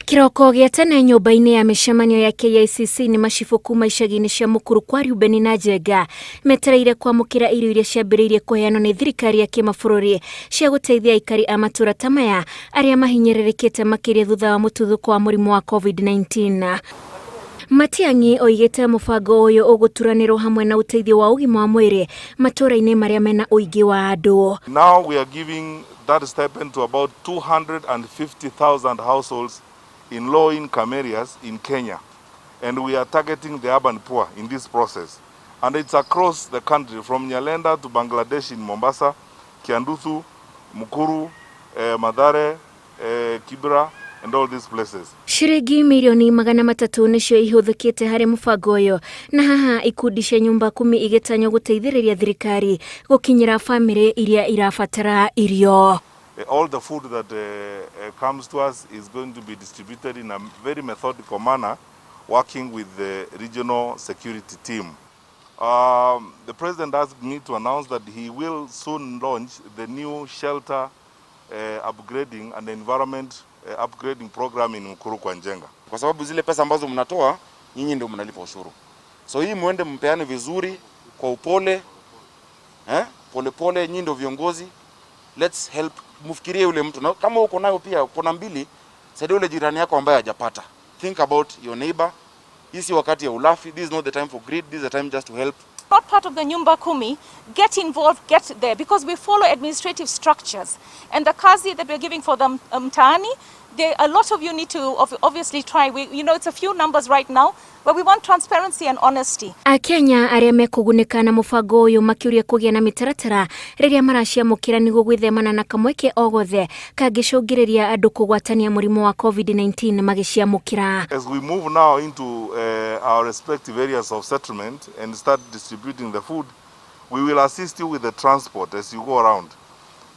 Kĩroko gĩa tene nyũmba-inĩ ya mĩcemanio ya KICC nĩ macibũ kuma icagi-inĩ cia Mũkuru kwa Reuben na Njenga metereire kwamũkĩra irio iria ciambĩrĩirie kũheanwo nĩ thirikari ya kĩmabũrũri cia gũteithia aikari a matũra ta maya arĩa mahinyĩrĩrĩkĩte makĩria thutha wa mũtuthũko wa mũrimũ wa COVID-19. Matiang'i oigĩte mũbango ũyũ ũgũturanĩrwo hamwe na ũteithio wa ũgima wa mwĩrĩ matũra-inĩ marĩa mena ũingĩ wa andũ. Now we are giving that stipend to about 250,000 households in low income areas in Kenya. And we are targeting the urban poor in this process. And it's across the country from Nyalenda to Bangladesh in Mombasa, Kiandutu, Mukuru, Mathare, Kibra, and all these places. Ciringi mirioni 300 nĩcio ihũthĩkĩte harĩ mũbango ũyũ, na haha ikundi cia nyumba kumi igĩtanywo gũteithĩrĩria thirikari gũkinyĩra bamĩrĩ iria irabatara irio. All the food that comes to us is going to be distributed in a very methodical manner, working with the regional security team. The president asked me to announce that he will soon launch the new shelter upgrading and environment upgrading program in Mukuru kwa Njenga. Kwa sababu zile pesa ambazo mnatoa nyinyi ndio mnalipa ushuru. So hii muende mpeane vizuri kwa upole, eh? Pole pole, nyinyi ndio viongozi. Let's help, mfikirie yule mtu, na kama uko nayo pia uko na mbili, saidia yule jirani yako ambaye hajapata. Think about your neighbor. Hii si wakati ya ulafi. This is not the time for greed. This is the time just to help. Not part of the Nyumba Kumi, get involved, get there, because we follow administrative structures. And the kazi that we're giving for the mtaani, a lot of you need to obviously try. It's a few numbers right now, but we want transparency and honesty. Akenya arĩa mekũgunĩka na mũbango ũyũ makĩũria kũgĩa na mĩtaratara rĩrĩa maraciamũkĩra nĩguo gwĩthemana na kamweke o gothe kangĩcũngĩrĩria andũ kũgwatania mũrimũ wa COVID-19 magĩciamũkĩra. As we move now into our respective areas of settlement and start distributing the food, we will assist you with the transport as you go around.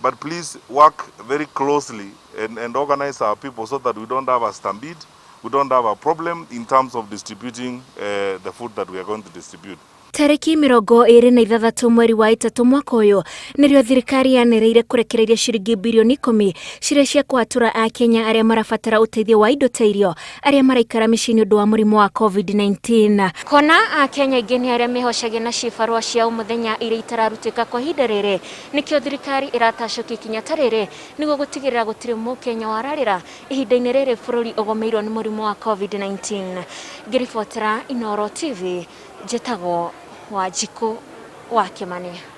But please work very closely and organize our people so that we don't have a stampede, we don't have a problem in terms of distributing the food that we are going to distribute. Tarĩki 26 mweri wa ĩtatũ mwaka ũyũ nĩrĩo thirikari yanĩrĩire kũrekereria ciringi birioni 10 ciria cia kũhatũra Akenya arĩa marabatara ũteithio wa indo ta irio arĩa maraikara mĩciĩ nĩ ũndũ wa mũrimũ wa COVID-19. Kona Akenya aingĩ nĩ arĩa mehocagia na cibarũa cia o mũthenya iria itararutĩka kwa ihinda rĩrĩ, nĩkĩo thirikari ĩratacũkia ikinya ta rĩrĩ nĩguo gũtigĩrĩra gũtirĩ mũkenya wararĩra ihinda-inĩ rĩrĩ bũrũri ũgomeirwo nĩ mũrimũ wa COVID-19. Ngĩribotera Inooro TV, njĩtagwo Wanjikũ wa Kĩmani.